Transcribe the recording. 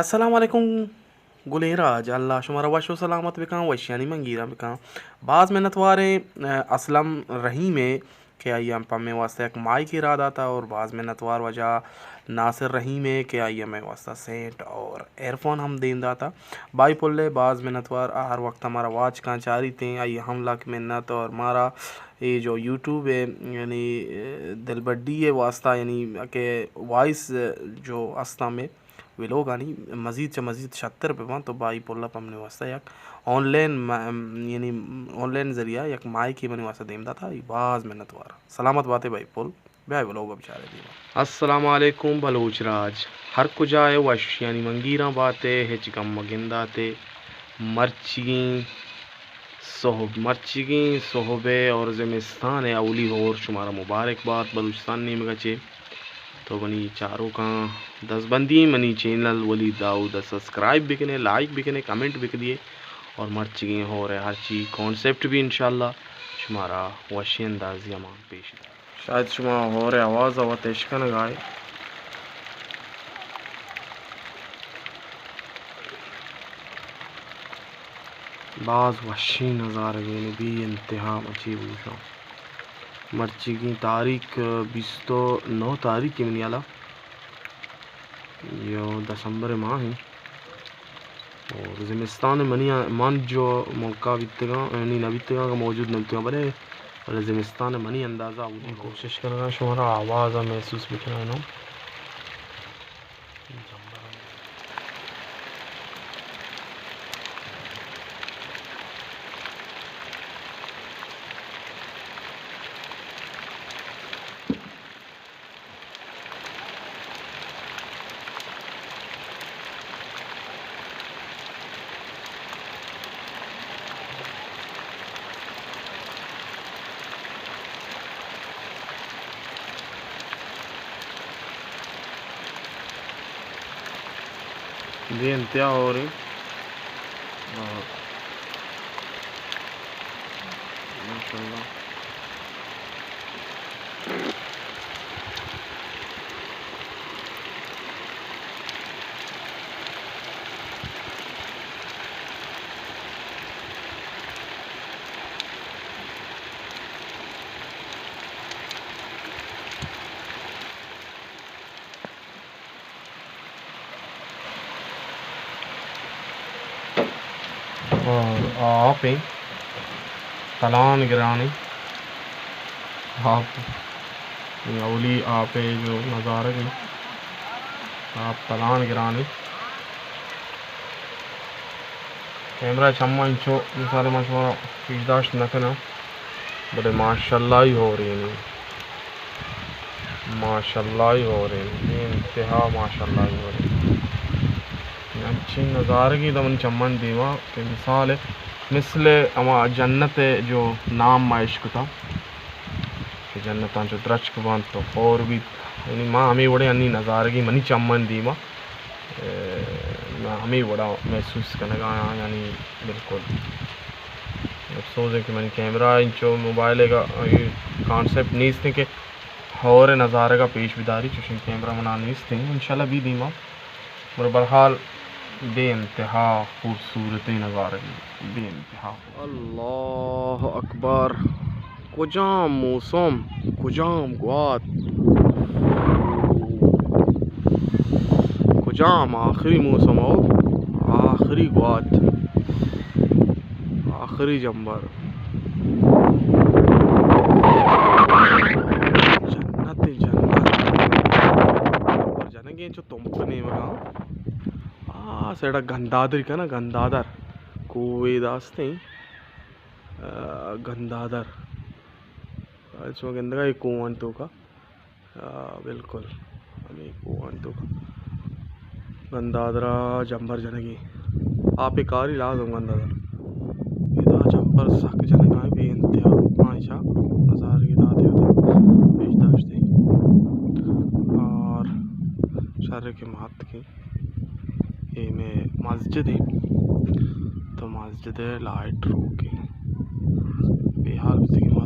السلام علیکم گلیں راج، اللہ شمارا وش و سلامت بکن، وشیانی منگیراں بکن۔ باز منتواریں، اه، اسلم رحیم ء کہ آئی ہم پہ مئے واسطہ یک مائیکے راہ داتا اور باز منتوار واجہ ناصر رحیم ء کہ آئی ہم مئے واسطہ سینٹ اور ایئرفون ہم دیم داتا۔ بائی پل ء باز منتوار، آ ہر وقت ہمارا واچ کاں چاریتیں، آئی ہم لک منت اور مارا اے جو یوٹیوب ء یعنی دلبڈی ء واسطہ یعنی کہ وائس جو ہستاں مئے ویلوگانی مزید چہ مزید شتر بہ بنت تو بائی پل ء پہ منی واسطہ یک آن لائن ما-، یعنی آن لائن ذریعہ یک مائیکے منی واسطہ دیم داتا، اے باز منتوار۔ سلامت باتے بائی پل، بیا ویلوگ ء بچارے دیما۔ السلام علیکم بلوچ راج، ہر کجا ء وشیانی منگیراں باتے، ہچ گم مگنداتے۔ مرچیگیں سہب، مرچیگیں سہب ء اور زمستان ء اولی ہور شمارا مبارک بات بلوچستان نیمگ ء چے۔ تو منی چاروکاں دزبندی منی چینل ولید داؤد ء سبسکرائب بکنے، لائک بکنے، کمنٹ بکدیے اور مرچیگیں ہور ء ہرچی کانسیپٹ بھی انشاءاللہ شمارا وشی اندازی ہما پیش دار۔ شاید شما ہور ء آواز ء وت اشکنگ ء ئے۔ باز وشیں نظارگے، یعنی بے انتہا مچی بوشاں۔ مرچیگیں تاریخ بیست و نو تاریخ منی ہیالا، یو دسمبر ماہ ایں۔ اور زمستان منی، من جو موقع بیتگاں، یعنی نہ بیتگاں کہ موجود نہ بیتگاں، بلے، بلے زمستان منی اندازہ بوتگ۔ کوشش کنگاں شمارا آواز محسوس بکناں۔ بے انتہا ہوریں۔ اور ماشاءاللہ۔ اور آپ ایں، تلان گران ایں۔ آپ، اے اولی آپ ءِ جو نظارگ ایں، آپ تلان گران ایں۔ کیمرہ چماں انچو مثال من شمارا پیش داشت نہ کناں، بلے ماشاءاللہ ہی ہوریں، ماشاءاللہ ہی ہوریں، بے انتہا ماشاءاللہ ہی ہوریں۔ انچیں نظارگے داں منی چمانی دیما کہ مثال مثل ہما جنت ءِ جو نام ما اشکتا کہ جنتاں چو درچک بنت تو ہور بیت، یعنی ما ہمے وڑیں انی نظارگے منی چمانی دیما اے، من ہمے وڑا محسوس کنگ ءَ آں، یعنی بالکل۔ افسوس اِنت کہ منی کیمرہ انچو موبائل ءِ گا-، اے کانسیپٹ نیست اِنت کہ ہور ءِ نظارگ ءَ پیش بداری، چوشیں کیمرہ منا نیست اِنت۔ انشاءاللہ بی دیما۔ بلے بہرحال بے انتہا خوبصورتیں نظارگ، بے انتہا۔ اللہ اکبر۔ کجام موسم، کجام گوات، کجام آخری موسم او آخری گوات، آخری جمبر۔ جنت، جنت۔ جنگیں چو تمپ نیمگا۔ آ سیڈا گندادری کنا، گندادر۔ کوہے داستیں۔ آ، گندادر۔ آ، شما گندگا اے کوہانی توکا۔ آ، بالکل۔ ہمے کوہانی توکا۔ گندادرا جمبر جنگی۔ آپے کاری لازم گندادر۔ ادا جمبر سک جنگا بے انتہا۔ ما ایشا نظارگے داتے وتا پیش داشتے۔ اور شر کہ مات کہ اے مئے مسجد اِنت، تو مسجد ءِ لائٹ روک اِنت۔ بے حال بوتگیں ما